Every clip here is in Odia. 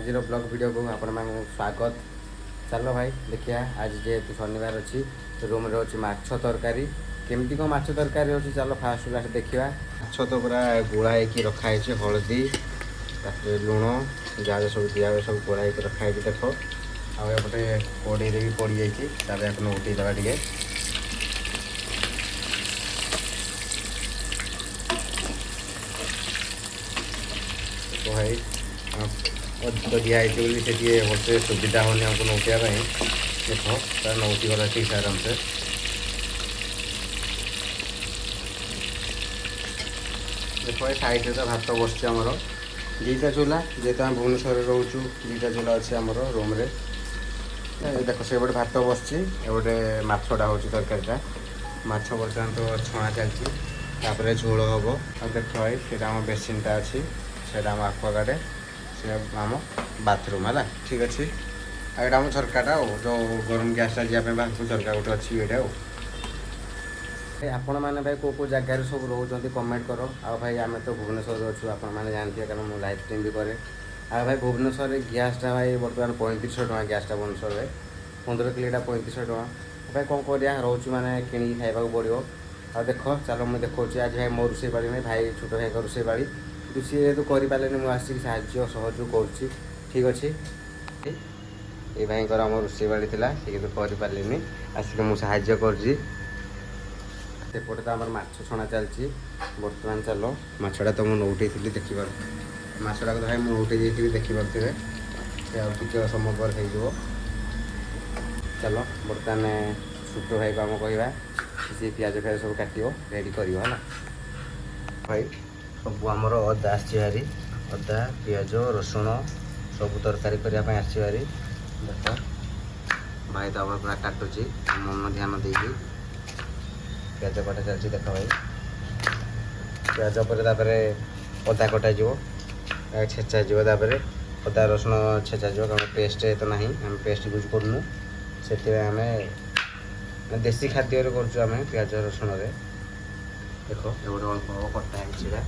ଆଜିର ବ୍ଲଗ୍ ଭିଡ଼ିଓକୁ ଆପଣମାନଙ୍କୁ ସ୍ୱାଗତ। ଚାଲ ଭାଇ ଦେଖିବା, ଆଜି ଯେହେତୁ ଶନିବାର ଅଛି, ରୁମ୍ରେ ଅଛି ମାଛ ତରକାରୀ। କେମିତି କ'ଣ ମାଛ ତରକାରୀ ଅଛି, ଚାଲ ଫାଷ୍ଟ ଲାଷ୍ଟ ଦେଖିବା। ମାଛ ତ ପୁରା ଗୋଳା ହେଇକି ରଖା ହେଇଛି, ହଳଦୀ ତାପରେ ଲୁଣ ଯାହା ଯାହା ସବୁ ଦିଆ ହୁଏ ସବୁ ଗୋଳା ହେଇକି ରଖା ହେଇଛି ଦେଖ। ଆଉ ଏପଟେ କଢ଼େଇରେ ବି ପଡ଼ିଯାଇଛି, ତାପରେ ଆପଣ ଉଠେଇଦେବା ଟିକେ। ଭାଇ ଅଧିକ ଦିଆହେଇଛି ବୋଲି ସେ ଟିକେ ଭଲସେ ସୁବିଧା ହେଉନି ଆମକୁ ନଉଟିବା ପାଇଁ। ଦେଖ ତାର ନଉଟି ଗଲା ଠିକ୍ ସେ ଆରାମସେ। ଦେଖ ଏ ସାଇଡ଼୍ରେ ତ ଭାତ ବସିଛି ଆମର। ଦୁଇଟା ଚୁଲା, ଯେହେତୁ ଆମେ ଭୁବନେଶ୍ୱରରେ ରହୁଛୁ ଦୁଇଟା ଚୁଲା ଅଛି ଆମର ରୁମ୍ରେ। ଦେଖ ସେପଟେ ଭାତ ବସିଛି, ଏପଟେ ମାଛଟା ହେଉଛି ତରକାରୀଟା। ମାଛ ବର୍ତ୍ତମାନ ତ ଛଣା ଚାଲିଛି, ତାପରେ ଝୋଳ ହେବ। ଆଉ ଦେଖ ଭାଇ ସେଇଟା ଆମ ବେସିନ୍ଟା ଅଛି, ସେଇଟା ଆମ ଆକ୍ୱାଗାର୍ଡ଼, ସେ ଆମ ବାଥରୁମ୍ ହେଲା, ଠିକ୍ ଅଛି। ଆଉ ଏଇଟା ଆମ ଝରକାଟା, ଆଉ ଯେଉଁ ଗରମ ଗ୍ୟାସ୍ଟା ଯିବା ପାଇଁ ବାହାରକୁ ଝରକା ଗୋଟେ ଅଛି ଏଇଟା। ଆଉ ଆପଣମାନେ ଭାଇ କେଉଁ କେଉଁ ଜାଗାରେ ସବୁ ରହୁଛନ୍ତି କମେଣ୍ଟ କର। ଆଉ ଭାଇ ଆମେ ତ ଭୁବନେଶ୍ୱରରେ ଅଛୁ, ଆପଣମାନେ ଜାଣିଥିବେ, କାରଣ ମୁଁ ଲାଇଭ୍ ଷ୍ଟ୍ରିମ୍ ବି କରେ। ଆଉ ଭାଇ ଭୁବନେଶ୍ୱରରେ ଗ୍ୟାସ୍ଟା ଭାଇ ବର୍ତ୍ତମାନ 3500 ଟଙ୍କା ଗ୍ୟାସ୍ଟା, ଭୁବନେଶ୍ୱରରେ 15 କିଲୋଟା 3500 ଟଙ୍କା। ଭାଇ କ'ଣ କରିବା, ରହୁଛୁ ମାନେ କିଣିକି ଖାଇବାକୁ ପଡ଼ିବ। ଆଉ ଦେଖ ଚାଲ ମୁଁ ଦେଖାଉଛି, ଆଜି ଭାଇ ମୋ ରୋଷେଇ ପାଳି ନାହିଁ, ଭାଇ ଛୋଟ ଭାଇଙ୍କ ରୋଷେଇ ପାଳି, କିନ୍ତୁ ସିଏ ଯେହେତୁ କରିପାରିଲେନି ମୁଁ ଆସିକି ସାହାଯ୍ୟ ସହଯୋଗ କରୁଛି, ଠିକ୍ ଅଛି। ଏଇ ଭାଇଙ୍କର ଆମ ରୋଷେଇ ପାଳି ଥିଲା, ସେ କିନ୍ତୁ କରିପାରିଲେନି, ଆସିକି ମୁଁ ସାହାଯ୍ୟ କରୁଛି। ସେପଟେ ତ ଆମର ମାଛ ଛଣା ଚାଲିଛି ବର୍ତ୍ତମାନ। ଚାଲ ମାଛଟା ତ ମୁଁ ନଉଟେଇଥିଲି, ଦେଖିପାରୁ ମାଛଟାକୁ ତ ଭାଇ ମୁଁ ନଉଟେଇ ଦେଇଥିଲି, ଦେଖିପାରୁଥିବେ। ସେ ଆଉ ଟିକେ ସମୟ ପରେ ହେଇଯିବ। ଚାଲ ବର୍ତ୍ତମାନ ଛୋଟ ଭାଇକୁ ଆମ କହିବା, ସିଏ ପିଆଜ ଫିଆଜ ସବୁ କାଟିବ, ରେଡ଼ି କରିବ ହେଲା। ଭାଇ ସବୁ ଆମର ଅଦା ଆସିଛି ଭାରି, ଅଦା ପିଆଜ ରସୁଣ ସବୁ ତରକାରୀ କରିବା ପାଇଁ ଆସିଛି ଭାରି। ଦେଖ ଭାଇ ତ ଆମର ପୁରା କାଟୁଛି ମନ ଧ୍ୟାନ ଦେଇକି, ପିଆଜ କଟା ଚାଲିଛି ଦେଖ ଭାଇ। ପିଆଜ ପରେ ତାପରେ ଅଦା କଟାଯିବ, ଛେଚାଯିବ, ତାପରେ ଅଦା ରସୁଣ ଛେଚାଯିବ, କାରଣ ପେଷ୍ଟ ତ ନାହିଁ, ଆମେ ପେଷ୍ଟ ୟୁଜ୍ କରୁନୁ, ସେଥିପାଇଁ ଆମେ ଦେଶୀ ଖାଦ୍ୟରେ କରୁଛୁ ଆମେ ପିଆଜ ରସୁଣରେ। ଦେଖ ଏପଟେ ଅଳ୍ପ ଅଳ୍ପ କଟା ହେଇଛି ଏଇଟା।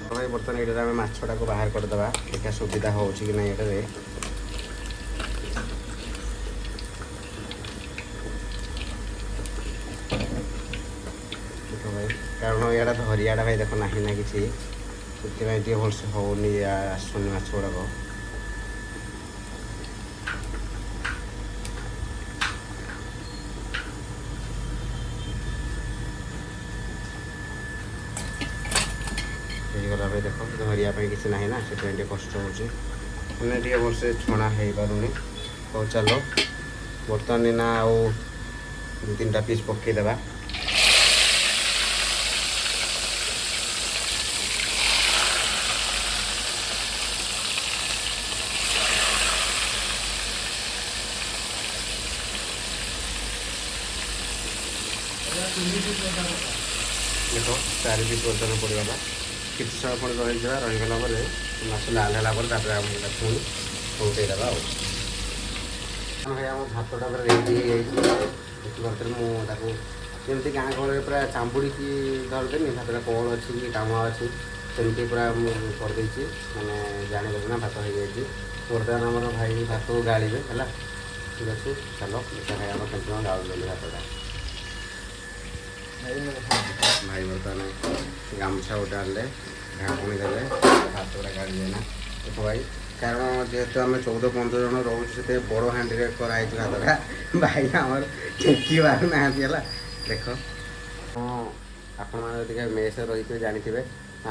ଭାଇ ବର୍ତ୍ତମାନ ଏଇଟାରେ ଆମେ ମାଛଟାକୁ ବାହାର କରିଦେବା, ଦେଖିବା ସୁବିଧା ହେଉଛି କି ନାହିଁ ଏଟାରେ। ଦେଖ ଭାଇ, କାରଣ ଇଆଡ଼ା ଧରିଆଟା ଭାଇ ଦେଖ ନାହିଁ ନା କିଛି, ସେଥିପାଇଁ ଟିକେ ଭଲସେ ହେଉନି, ଆସୁନି ମାଛ ଗୁଡ଼ାକ। ହେଇଗଲା ଭାଇ ଦେଖ, ଧରିବା ପାଇଁ କିଛି ନାହିଁ ନା, ସେଥିପାଇଁ ଟିକେ କଷ୍ଟ ହେଉଛି, ମାନେ ଟିକେ ଭଲସେ ଛଣା ହେଇପାରୁନି। ହଉ ଚାଲ ବର୍ତ୍ତମାନ ଏଇନା ଆଉ 2-3ଟା ପିସ୍ ପକେଇଦେବା। ଦେଖ 4 ପିସ୍ ବର୍ତ୍ତମାନ ପଡ଼ିଗଲା, କିଛି ସମୟ ପୁଣି ରହିଯିବା, ରହିଗଲା ପରେ ମାଛ ଲାଲ ହେଲା ପରେ ତାପରେ ଆମେ ତାକୁ ପୁଣି ଉଠେଇଦେବା। ଆଉ ଭାଇ ଆମ ଭାତଟା ପୁରା ରେଡ଼ି ହେଇଯାଇଛି, ଦେଖିପାରୁଥିବେ। ମୁଁ ତାକୁ ଯେମିତି ଗାଁ ଗହଳିରେ ପୁରା ଚାମ୍ବୁଡ଼ିକି ଧରିଦେନି, ଭାତଟା କଅଳ ଅଛି କି କାମ ଅଛି ସେମିତି ପୁରା ମୁଁ କରିଦେଇଛି, ମାନେ ଜାଣିଗଲି ନା ଭାତ ହେଇଯାଇଛି। ବର୍ତ୍ତମାନ ଆମର ଭାଇ ଭାତକୁ ଗାଳିବେ ହେଲା, ଠିକ୍ ଅଛି। ଚାଲ ଦେଖିବା ଭାଇ ଆମର କେମିତି କ'ଣ ଗାଳୁଛନ୍ତି ଭାତଟା। ଭାଇ ବର୍ତ୍ତମାନ ଗାମୁଛା ଗୋଟେ ଆଣିଲେ, ଢାଙ୍କୁଣୀ ଦେଲେ, ଭାତ ଗୁଡ଼ା ଗାଳିବେ ନା। ଦେଖ ଭାଇ, କାରଣ ଯେହେତୁ ଆମେ 14-15 ଜଣ ରହୁଛୁ, ସେଥିପାଇଁ ବଡ଼ ହାଣ୍ଡିରେ କରାହେଇଛି ଭାତଟା, ଭାଇ ଆମର ଟେକି ପାରୁନାହାନ୍ତି ହେଲା। ଦେଖ ହଁ, ଆପଣମାନେ ଯଦି କେବେ ମେସ୍ରେ ରହିଥିବେ ଜାଣିଥିବେ,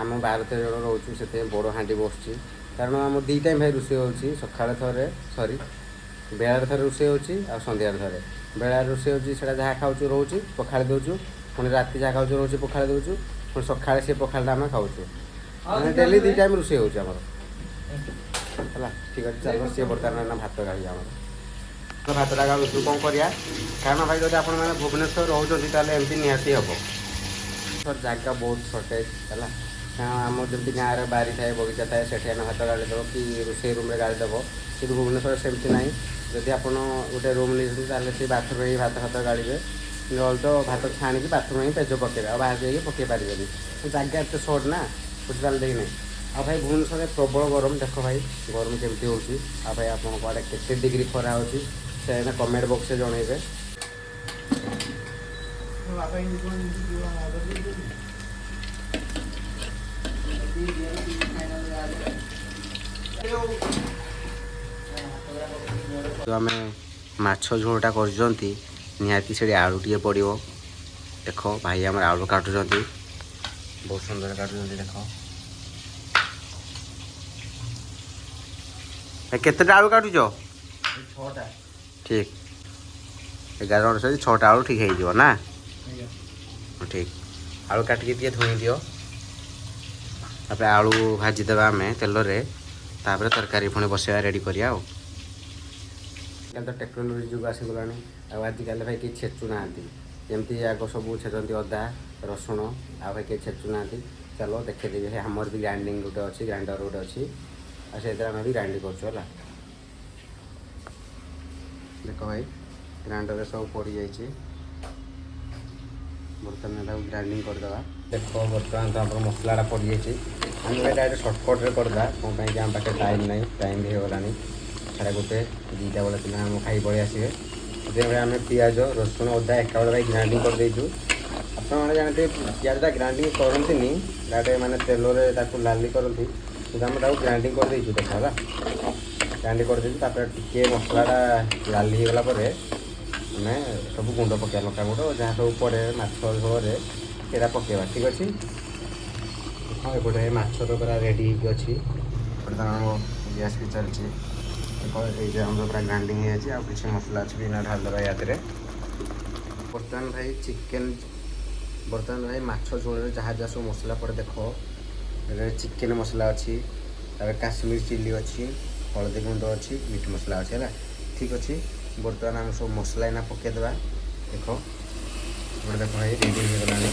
ଆମ 12-13 ଜଣ ରହୁଛୁ, ସେଥିପାଇଁ ବଡ଼ ହାଣ୍ଡି ବସୁଛି। କାରଣ ଆମ 2 ଟାଇମ୍ ଭାଇ ରୋଷେଇ ହେଉଛି, ସକାଳେ ଥରେ, ସରି ବେଳାରେ ଥରେ ରୋଷେଇ ହେଉଛି, ଆଉ ସନ୍ଧ୍ୟାରେ ଥରେ। ବେଳାରେ ରୋଷେଇ ହେଉଛି, ସେଇଟା ଯାହା ଖାଉଛୁ ରହୁଛି ପଖାଳି ଦେଉଛୁ, ପୁଣି ରାତି ଯାହା ଖାଉଛୁ ରହୁଛି ପଖାଳି ଦେଉଛୁ, ପୁଣି ସକାଳେ ସେ ପଖାଳଟା ଆମେ ଖାଉଛୁ, ମାନେ ଡେଲି 2 ଟାଇମ୍ ରୋଷେଇ ହେଉଛି ଆମର ହେଲା, ଠିକ୍ ଅଛି। ଚାଲ ସିଏ ବର୍ତ୍ତମାନ ଭାତ ଗାଳିବେ ଆମର, ଭାତଟା ଗାଳୁଛୁ କ'ଣ କରିବା, କାରଣ ଭାଇ ଯଦି ଆପଣମାନେ ଭୁବନେଶ୍ୱର ରହୁଛନ୍ତି ତାହେଲେ ଏମିତି ନିହାତି ହେବ। ଜାଗା ବହୁତ ସର୍ଟେଜ୍ ହେଲା, କାରଣ ଆମର ଯେମିତି ଗାଁରେ ବାରି ଥାଏ ବଗିଚା ଥାଏ, ସେଠି ଆମେ ଭାତ ଗାଳିଦେବ କି ରୋଷେଇ ରୁମ୍ରେ ଗାଳିଦେବ, କିନ୍ତୁ ଭୁବନେଶ୍ୱରରେ ସେମିତି ନାହିଁ। ଯଦି ଆପଣ ଗୋଟେ ରୁମ୍ ନେଇଛନ୍ତି ତାହେଲେ ସେ ବାଥରୁମ୍ରେ ହିଁ ଭାତ ଫାତ ଗାଳିବେ, ନହେଲେ ତ ଭାତ ଛାଣିକି ବାଥରୁମ୍ରେ ହିଁ ପେଜ ପକାଇବେ, ଆଉ ବାହାରେ ଯାଇକି ପକାଇ ପାରିବେନି, ଜାଗା ଏତେ ସର୍ଟ ନା, ବୁଝିପାରିଲେ କି ନାହିଁ। ଆଉ ଭାଇ, ଭୁବନେଶ୍ୱରରେ ପ୍ରବଳ ଗରମ। ଦେଖ ଭାଇ, ଗରମ କେମିତି ହେଉଛି। ଆଉ ଭାଇ, ଆପଣଙ୍କ ଆଡ଼େ କେତେ ଡିଗ୍ରୀ ଖରା ହେଉଛି, ସେ କମେଣ୍ଟ ବକ୍ସରେ ଜଣେଇବେ। ବାପା ଏମିତି କଣ ଅର୍ଡର ଦେଇଛନ୍ତି। ଫାଇନାଲ। ଯେଉଁ ଆମେ ମାଛ ଝୋଳଟା କରୁଛନ୍ତି, ନିହାତି ସେଠି ଆଳୁ ଟିକେ ପଡ଼ିବ। ଦେଖ ଭାଇ, ଆମର ଆଳୁ କାଟୁଛନ୍ତି, ବହୁତ ସୁନ୍ଦର କାଟୁଛନ୍ତି। ଦେଖ ଏ, କେତେଟା ଆଳୁ କାଟୁଛ? 6ଟା। ଠିକ୍, 11 ଜଣ ସହିତ 6ଟା ଆଳୁ ଠିକ୍ ହେଇଯିବ ନା? ଆଜ୍ଞା। ହଁ, ଠିକ୍। ଆଳୁ କାଟିକି ଟିକେ ଧୋଇ ଦିଅ। ତାପରେ ଆଳୁ ଭାଜିଦେବା ଆମେ ତେଲରେ। ତାପରେ ତରକାରୀ ପୁଣି ବସେଇବା, ରେଡ଼ି କରିବା। ଆଉ ଆଜିକାଲି ତ ଟେକ୍ନୋଲୋଜି ଯୁଗ ଆସିଗଲାଣି। ଆଉ ଆଜିକାଲି ଭାଇ କେହି ଛେଚୁ ନାହାନ୍ତି, ଯେମିତି ଆଗ ସବୁ ଛେଚନ୍ତି ଅଦା ରସୁଣ। ଆଉ ଭାଇ କେହି ଛେଚୁ ନାହାନ୍ତି। ଚାଲ ଦେଖେଇଦେବି ଭାଇ, ଆମର ବି ଗ୍ରାଇଣ୍ଡିଙ୍ଗ ଗୋଟେ ଅଛି, ଗ୍ରାଇଣ୍ଡର ଗୋଟେ ଅଛି। ଆଉ ସେଇଥିରେ ଆମେ ବି ଗ୍ରାଇଣ୍ଡିଙ୍ଗ କରୁଛୁ। ହେଲା, ଦେଖ ଭାଇ, ଗ୍ରାଇଣ୍ଡରରେ ସବୁ ପଡ଼ିଯାଇଛି। ବର୍ତ୍ତମାନ ତାକୁ ଗ୍ରାଇଣ୍ଡିଙ୍ଗ କରିଦେବା। ଦେଖ, ବର୍ତ୍ତମାନ ତ ଆମର ମସଲାଟା ପଡ଼ିଯାଇଛି। ଆମେ ଭାଇ ଡାଇରେକ୍ଟ ସର୍ଟକଟ୍ରେ କରିଦେବା। କ'ଣ ପାଇଁ କି ଆମ ପାଖରେ ଟାଇମ୍ ନାହିଁ। ଟାଇମ୍ ବି ହେଇଗଲାଣି 1:30, 2ଟା ବେଳେ ପିଲା ଆମ ଖାଇ ପଳେଇ ଆସିବେ। ସେଥିପାଇଁ ଆମେ ପିଆଜ, ରସୁଣ, ଅଦା ଏକାବେଳେ ଭାଇ ଗ୍ରାଇଣ୍ଡିଙ୍ଗ କରିଦେଇଛୁ। ଆପଣମାନେ ଜାଣିଥିବେ, ପିଆଜଟା ଗ୍ରାଇଣ୍ଡିଙ୍ଗ କରନ୍ତିନି, ଡାଇରେକ୍ଟ ମାନେ ତେଲରେ ତାକୁ ଲାଲି କରନ୍ତି। କିନ୍ତୁ ଆମେ ତାକୁ ଗ୍ରାଇଣ୍ଡିଙ୍ଗ କରିଦେଇଛୁ। ଦେଖ, ହେଲା, ଗ୍ରାଇଣ୍ଡିଙ୍ଗ କରିଦେଇଛୁ। ତାପରେ ଟିକେ ମସଲାଟା ଲାଲି ହେଇଗଲା ପରେ ଆମେ ସବୁ ଗୁଣ୍ଡ ପକାଇବା, ଲଙ୍କା ଗୁଣ୍ଡ ଯାହା ସବୁ ପଡ଼େ ମାଛ ଝୋଳରେ, ସେଇଟା ପକାଇବା। ଠିକ୍ ଅଛି। ହଁ, ଏପଟେ ମାଛ ତ ପୁରା ରେଡ଼ି ହେଇକି ଅଛି। ବର୍ତ୍ତମାନ ଆମ ଗ୍ୟାସ୍ ବି ଚାଲିଛି। ଦେଖ, ଏଇ ଯେ ଆମର ପୁରା ଗ୍ରାଇଣ୍ଡିଙ୍ଗ ହେଇଯାଇଛି। ଆଉ କିଛି ମସଲା ଅଛି ବି ନା, ଢାଳିଦେବା ୟା ଦେହରେ। ବର୍ତ୍ତମାନ ଭାଇ ଚିକେନ୍, ବର୍ତ୍ତମାନ ଭାଇ ମାଛ ଝୋଳରେ ଯାହା ଯାହା ସବୁ ମସଲା ପଡ଼େ, ଦେଖ, ଏଠାରେ ଚିକେନ୍ ମସଲା ଅଛି, ତାପରେ କାଶ୍ମୀର ଚିଲି ଅଛି, ହଳଦୀ ଗୁଣ୍ଡ ଅଛି, ମିଟ୍ ମସଲା ଅଛି। ହେଲା, ଠିକ୍ ଅଛି। ବର୍ତ୍ତମାନ ଆମେ ସବୁ ମସଲା ଏଇନା ପକାଇଦେବା। ଦେଖ, ଗୋଟେ ଦେଖ ଭାଇ, ରେଡ଼ି ହେଇଗଲାଣି।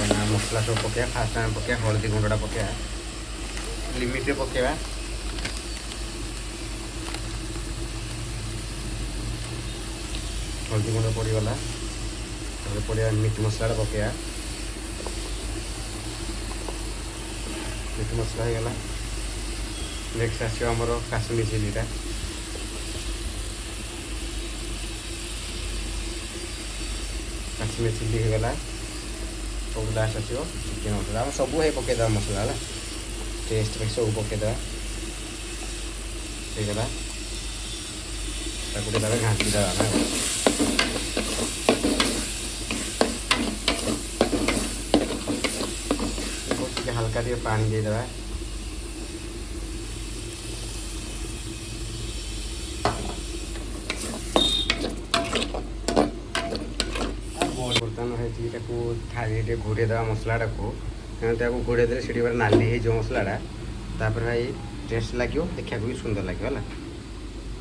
ବର୍ତ୍ତମାନ ମସଲା ସବୁ ପକାଇବା। ଫାଷ୍ଟ ଆମେ ପକାଇବା ହଳଦୀ ଗୁଣ୍ଡଟା, ପକାଇବା ଲିମିଟ୍ରେ ପକାଇବା। ହଳଦୀ ଗୁଣ୍ଡ ପଡ଼ିଗଲା। ତାପରେ ପଡ଼ିବା ମିଟ୍ ମସଲାଟା ପକାଇବା। ମିଟ୍ ମସଲା ହେଇଗଲା। ନେକ୍ସଟ ଆସିବ ଆମର କାଶ୍ମୀର ଚିଲିଟା। କାଶ୍ମୀର ଚିଲି ହେଇଗଲା। ସବୁ ଲାଷ୍ଟ ଆସିବ ଚିକେନ୍ ମସଲା। ଆମେ ସବୁ ହେଇ ପକାଇଦେବା ମସଲା। ହେଲା, ଟେଷ୍ଟ ପାଇଁ ସବୁ ପକାଇଦେବା। ହେଇଗଲା। ତାକୁ ଟିକେ ତାପରେ ଘାଣ୍ଟି ଦେବା ଆମେ। ଆଉ ଟିକେ ହାଲକା ଟିକେ ପାଣି ଦେଇଦେବା। ବର୍ତ୍ତମାନ ହେଇଛି, ତାକୁ ଥାଳିରେ ଟିକେ ଘୋଡ଼େଇ ଦେବା ମସଲାଟାକୁ। କାରଣ ତାକୁ ଘୋଡ଼େଇ ଦେଲେ ସେଠି ପୁରା ନାଲି ହେଇଯିବ ମସଲାଟା। ତାପରେ ଭାଇ ଟେଷ୍ଟ ଲାଗିବ, ଦେଖିବାକୁ ବି ସୁନ୍ଦର ଲାଗିବ। ହେଲା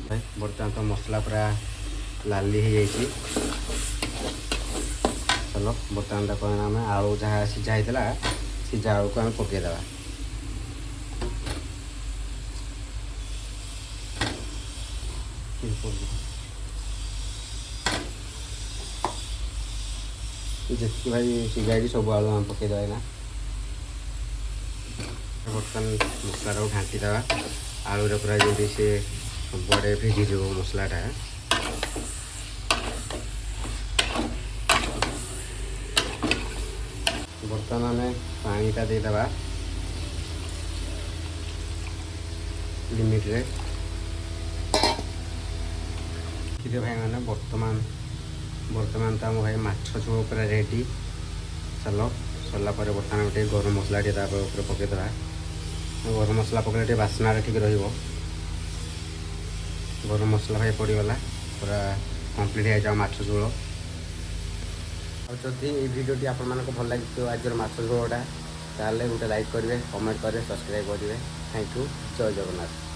ଭାଇ, ବର୍ତ୍ତମାନ ତ ମସଲା ପୁରା ଲାଲି ହେଇଯାଇଛି। ଚାଲ, ବର୍ତ୍ତମାନ ତାକୁ ଆମେ ଆଳୁ ଯାହା ସିଝା ହେଇଥିଲା, ସିଝା ଆଳୁକୁ ଆମେ ପକାଇଦେବା। ଯେତିକି ଭାଇ ସିଝା ହେଇଛି, ସବୁ ଆଳୁ ଆମେ ପକାଇଦେବା ଏଇନା। ବର୍ତ୍ତମାନ ମସଲାଟାକୁ ଘାଣ୍ଟି ଦେବା ଆଳୁରେ ପୁରା, ଯେମିତି ସେ ସବୁଆଡ଼େ ଭିଜିଯିବ ମସଲାଟା। ବର୍ତ୍ତମାନ ଆମେ ପାଣିଟା ଦେଇଦେବା ଲିମିଟ୍ରେ। ଦେଖିଥିବେ ଭାଇମାନେ, ବର୍ତ୍ତମାନ ତ ଆମ ଭାଇ ମାଛ ଝୋଳ ପୁରା ରେଡ଼ି। ଚାଲ, ସରିଲା ପରେ ବର୍ତ୍ତମାନ ଟିକେ ଗରମ ମସଲା ଟିକେ ତାପରେ ଉପରେ ପକାଇଦେବା। ଗରମ ମସଲା ପକାଇଲେ ଟିକେ ବାସ୍ନାଟା ଠିକ୍ ରହିବ। ଗରମ ମସଲା ଭାଇ ପଡ଼ିଗଲା। ପୁରା କମ୍ପ୍ଲିଟ୍ ହେଇଯାଇଛି ଆମ ମାଛ ଝୋଳ। ଆଉ ଯଦି ଏଇ ଭିଡ଼ିଓଟି ଆପଣମାନଙ୍କୁ ଭଲ ଲାଗିଥିବ, ଆଜିର ମାଛ ଝୋଳଟା, ତାହେଲେ ଗୋଟେ ଲାଇକ୍ କରିବେ, କମେଣ୍ଟ କରିବେ, ସବସ୍କ୍ରାଇବ୍ କରିବେ। Thank you. Jay Jagannath.